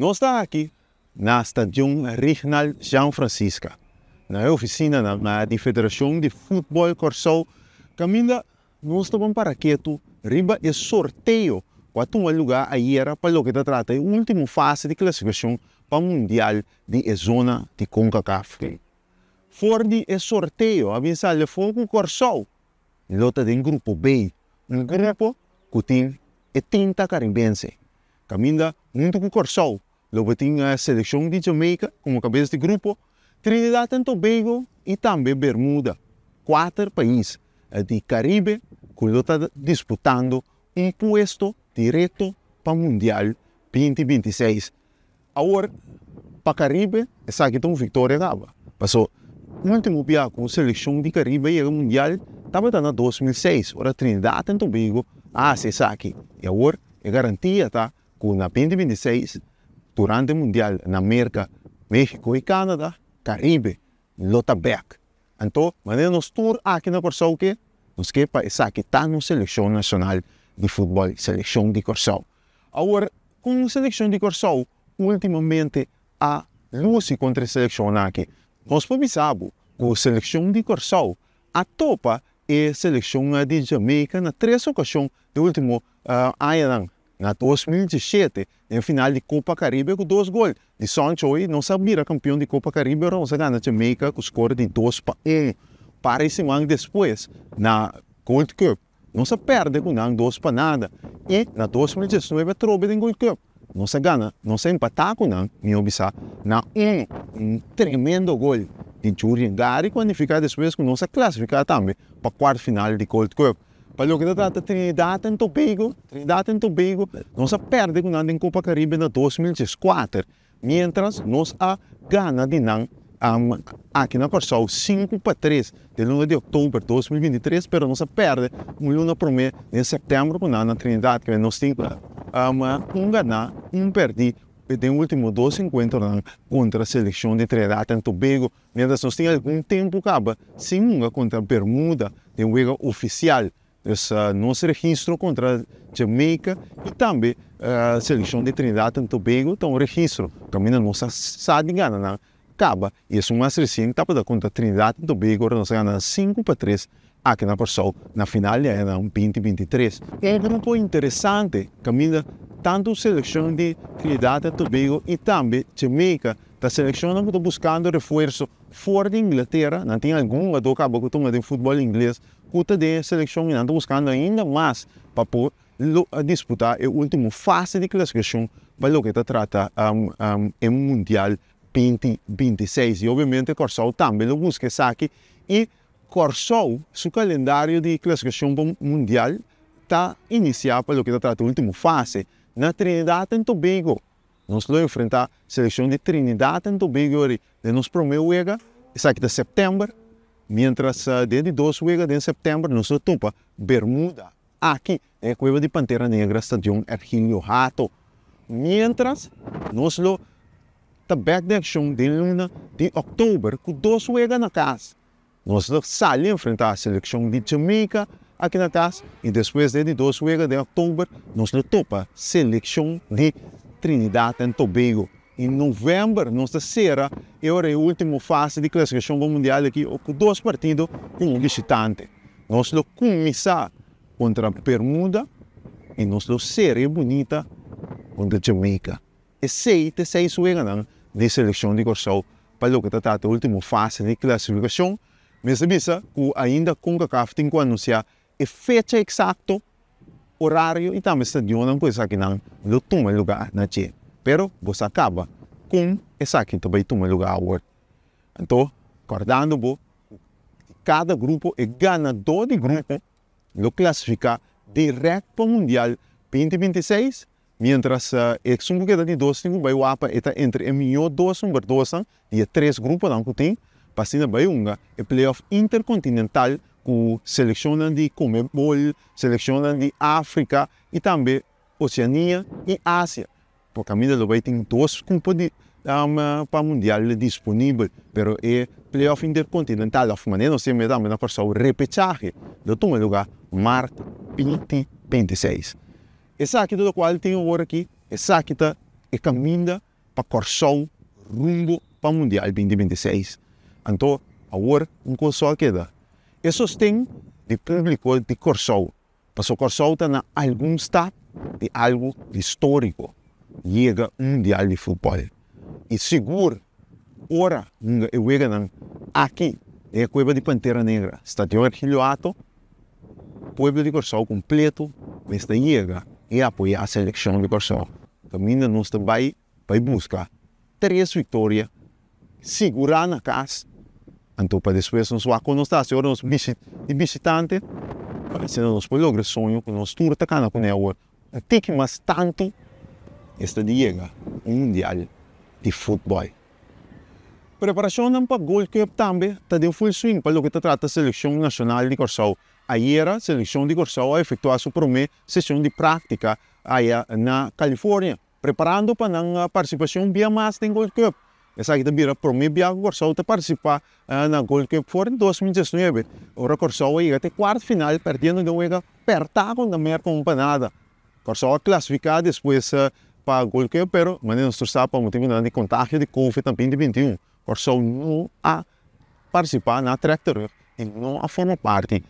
Nos ta aki na Stadion Rignald Jean Francisca, na e ofisinanan di Federashon di Futbòl Kòrsou, kaminda nos ta ban para ketu riba e sorteo ku a tuma lugá ayera pa loke ta trata e último fase di klasifikashon pa Mundial di e zona di Concacaf. For di e sorteo a bin sali afó ku Kòrsou lo ta den grupo B, un grupo ku tin e tinta karibense, kaminda huntu ku Kòrsou lo bo tin selekshon di Jamaica komo kabes di grupo, Trinidad and Tobago i tambe Bermuda, kuater pais di Karibe ku lo ta disputando un puesto direkto pa Mundial 2026. Awor, pa Karibe esaki ta un viktoria kaba, paso ultimo bia ku un selekshon di Karibe a yega Mundial tabata na 2006 ora Trinidad and Tobago a hasi esaki i awor e garantia ta ku na 2026 durante Mundial na Merka, México i Canada, Karibe lo ta bèk. Anto, manera nos tur aki na Kòrsou ke, nos ke pa esaki ta nos selekshon nashonal di futbòl, selekshon di Kòrsou. Awor, kon selekshon di Kòrsou últimamente a lusi kontra e selekshonnan aki? Nos por bisa bo ku selekshon di Kòrsou a topa e selekshon di Jamaica na tres okashon den último añanan. Na 2017, den final di Kopa Karibe ku dos gol di Son Choi, nos a bira kampion di Kopa Karibe ora nos a gana Jamaica ku skor di 2-1. Par di siman despues, na Gold Cup, nos a pèrdè ku nan 2-0. I na 2019 atrobe den Gold Cup, nos a gana, nos a empatá ku nan, mihó bisá, na unu. Un tremendo gol di Jurien Gary ku a nifiká despues ku nos a klasifiká tambe pa kuart final di Gold Cup. Pa loke ta trata Trinidad and Tobago, Trinidad and Tobago, nos a pèrdè ku nan den Kopa Karibe na 2014, miéntras nos a gana di nan aki na Kòrsou 5-3 den luna di òktober 2023, pero nos a pèrdè un luna promé den sèptèmber ku nan na Trinidad. Kende nos tin un ganá, un pèrdí den último dos enkuentronan kontra selekshon di Trinidad and Tobago. Mientras nos tin algun tempu kaba sin hunga kontra Bermuda den wega ofisial. Dus nos registro kontra Jamaica i tambe selekshon di Trinidad and Tobago ta un registro kaminda nos a sa di gana nan kaba i esun mas resien tabata kontra Trinidad and Tobago ora nos a gana nan 5-3 aki na Kòrsou na final di añanan 2023. Un grupo interesante kaminda tantu selekshon di Trinidad and Tobago i tambe Jamaica ta selekshonnan ku ta buskando refuerso for di Inglatera. Nan tin algun hungadó kaba ku ta hunga den futbòl ingles ku ta den e selekshon i nan ta buskando ainda mas pa por disputá e último fase di klasifikashon pa loke ta trata e Mundial 2026. I obviamente Kòrsou tambe lo buska esaki i Kòrsou su kalendario di klasifikashon pa Mundial ta inisiá pa loke ta trata e último fase na Trinidad and Tobago. Nos lo enfrentá selekshon di Trinidad and Tobago ori den nos promé wega, esaki ta sèptèmber, miéntras den di dos wega den sèptèmber nos lo topa Bermuda aki den e Kueba di Pantera Negra, Stadion Ergilio Hato. Miéntras nos lo ta bèk den akshon den luna di òktober ku dos wega na kas. Nos lo sali enfrentá selekshon di Jamaica aki na kas i despues den di dos wega den òktober nos lo topa selekshon di Trinidad and Tobago. In novèmber nos ta sera e ora e último fase di klasifikashon pa mundial aki ku dos partido ku un bishitante. Nos lo kuminsá kontra Bermuda i nos lo sera e bunita kontra Jamaica. Esei ta e seis weganan di selekshon di Kòrsou pa loke ta trata e último fase di klasifikashon. Mester bisa ku ainda Concacaf tin ku anunsiá e fecha eksakto, orario i tambe stadionnan ku esakinan lo tuma lugá na dje. Pero bo sa kaba kon esaki ta bai tuma lugá awor. Anto, kòrdando bo ku di kada grupo e ganadó di grupo lo klasifiká dirèkt pa Mundial 2026. Mientras esun ku keda di dos tin ku bai wapa e ta entre e mihó dos number dosnan di e tres gruponan ku tin pa asina bai hunga e playoff interkontinental ku selekshonnan di Conmebol, selekshonnan di Afrika i tambe Oseania i Asia. Por kaminda lo bai tin dos kupo di pa mundial disponibel pero e playoff interkontinental òf manera nos yama e tambe na Kòrsou repechahe lo tuma lugá mart 2026. Esaki ta lokual tin awor aki, esaki ta e kaminda pa Kòrsou rumbo pa Mundial 2026. Anto awor un kos so a keda, e sosten di públiko di Kòrsou. Paso Kòrsou ta na algun stap di algu históriko, yega un Mundial di futbòl. I sigur ora hunga e weganan aki den e Kueba di Pantera Negra, Stadion Ergilio Hato, pueblo di Kòrsou kompleto mester yega i apoyá selekshon di Kòrsou. Kaminda nos ta bai bai buska tres viktoria sigurá na kas, anto pa despues nos wak kon nos ta hasi ora nos di bishitante, pa asina nos por logra e soño ku nos tur ta kana kuné awor. Un tiki mas tantu esta di yega un mundial di futbòl. Preparashonnan pa Gold Cup tambe ta den full swing pa loke ta trata selekshon nashonal di Kòrsou. Ayera selekshon di Kòrsou a efektuá su promé seshon di práktika aya na California. Preparando pa nan partisipashon bia mas den Gold Cup. Esaki ta bira promé bia ku Kòrsou ta partisipá na Gold Cup for di 2019, ora Kòrsou a yega te kuart final pèrdiendo den wega pèrtá kontra Merka un pa nada. Kòrsou a klasifiká despues pa Gold Cup pero manera nos tur sa pa motibunan di kontagio di Covid na 2021 Kòrsou no a partisipá na trèk terug i no a forma parti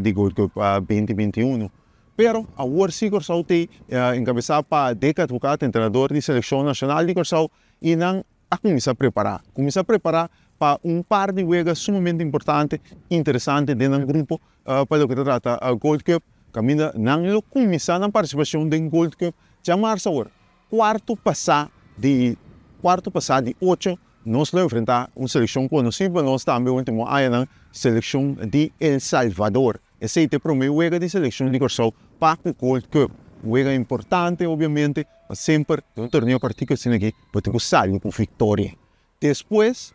di Gold Cup 2021. Pero awor sí Kòrsou t'ei enkabesá pa Dick Advocaat, entrenador di selekshon nashonal di Kòrsou, i nan a kuminsá prepará. Kuminsá prepará pa un par di wega sumamente importante, interesante den nan grupo pa loke ta trata Gold Cup, kaminda nan lo kuminsá nan partisipashon den Gold Cup djamarsa awor. Kuarto pasá di kuarto pasá di ocho nos lo enfrentá un selekshon konosí pa nos tambe último añanan, selekshon di El Salvador. Esei ta e promé wega di selekshon di Kòrsou pa ku Gold Cup. Un wega importante obviamente, pa semper den un torneo kòrtiku asina aki bo tin ku sali ku viktoria. Despues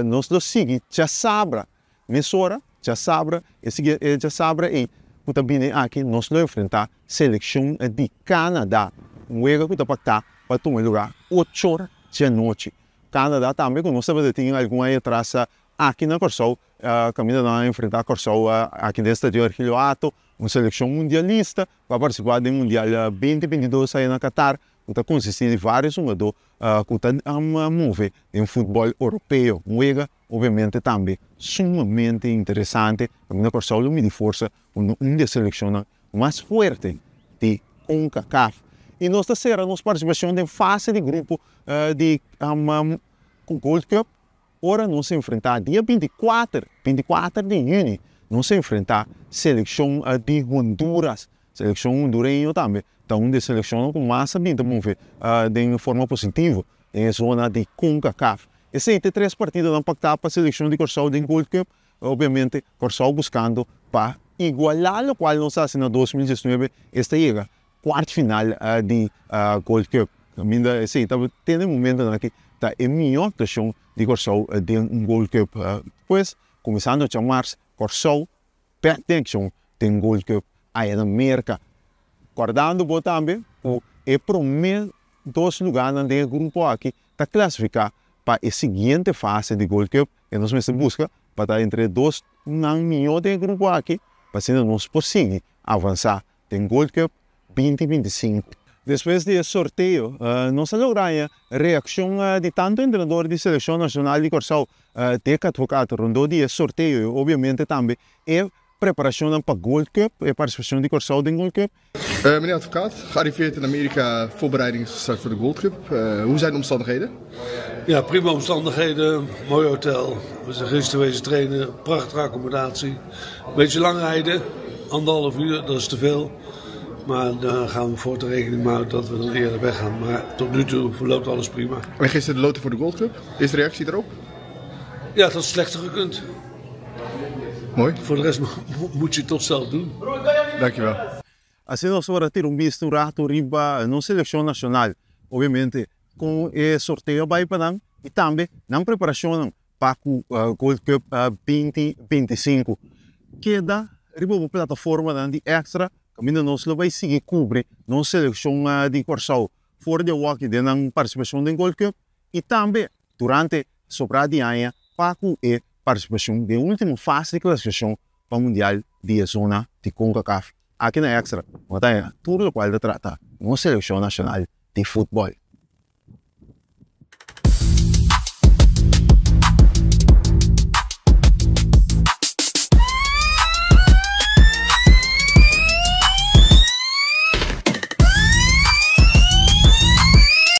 nos lo sigui djasabra Mesora djasabra e sigui e djasabra ei ku ta bini aki nos lo enfrentá selekshon di Canada, un wega ku ta paktá pa tuma lugá ochor djanochi. Canada tambe ku nos tabata tin algun aña atras aki na Kòrsou kaminda nan a enfrentá Kòrsou aki den Stadion Ergilio Hato, un selekshon mundialista ku a partisipá den Mundial 2022 aya na Qatar ku ta konsistí di vários hungadó ku ta move den futbòl oropeo. Un wega Obviamente tambe sumamente interesante kaminda Kòrsou lo midi forsa ku un di e selekshonnan mas fuerte di Concacaf. I nos ta sera nos partisipashon den fase di grupo di Gold Cup ora nos enfrentá dia 24, 24 di yüni, nos enfrentá selekshon di Honduras. Selekshon hondureño tambe ta un di e selekshonnan ku mas a bin ta move den forma positivo den e zona di Concacaf. Esei ta e tres partidonan paktá pa selekshon di Kòrsou den Gold Cup. Obviamente Kòrsou buskando pa igualá lokual nos a hasi na 2019, esta yega kuart final di Gold Cup. Kaminda esei ta tene momentonan aki ta e mihó aktuashon di Kòrsou den un Gold Cup. Pues kuminsando djamars Kòrsou bèk den akshon den Gold Cup aya na Merka. Kòrdando bo tambe ku e promé dos lugánan den e grupo aki ta klasifiká pa e siguiente fase di Gold Cup e nos mester buska pa ta entre e dos nan mihó den e grupo aki pa asina nos por sigui avansá den Gold Cup 2025. Despues di e sorteo nos a logra haña reakshon di tantu entrenador di selekshon nashonal di Kòrsou Dick Advocaat rondó di e sorteo i obviamente tambe e Preparashonnan pa Gold Cup, e partisipashon di Kòrsou den Gold Cup. Meneer Advocaat, gearriveerd in Amerika, voorbereiding is gestart voor de Gold Cup. Hoe zijn de omstandigheden? Ja, prima omstandigheden, mooi hotel. We zijn gisteren wezen trainen, prachtige accommodatie. Beetje lang rijden, anderhalf uur, dat is te veel. Maar daar gaan we voor te rekening mee houden dat we dan eerder weggaan. Maar tot nu toe verloopt alles prima. En gisteren de loting voor de Gold Cup, is de reactie erop? Ja, het had slechter gekund. Mooi. Voor de rest moet je het toch zelf doen. Dankjewel. Asina nos ora tira un bista un rato riba nos seleccion nacional, obviamente con e sorteo bay pa nan y tambe nan preparacionnan pa cu Gold Cup 2025. Keda riba bo plataformanan di Extra caminda nos lo bay sigui cubri nos seleccion di Corsou for di awaki den nan participacion den Gold Cup y tambe durante sobrá di aña pa ku e partisipashon den último fase di klasifikashon pa Mundial di e zona di Concacaf. Aki na Extra bo ta haña tur lokual ta trata nos selekshon nashonal di futbòl.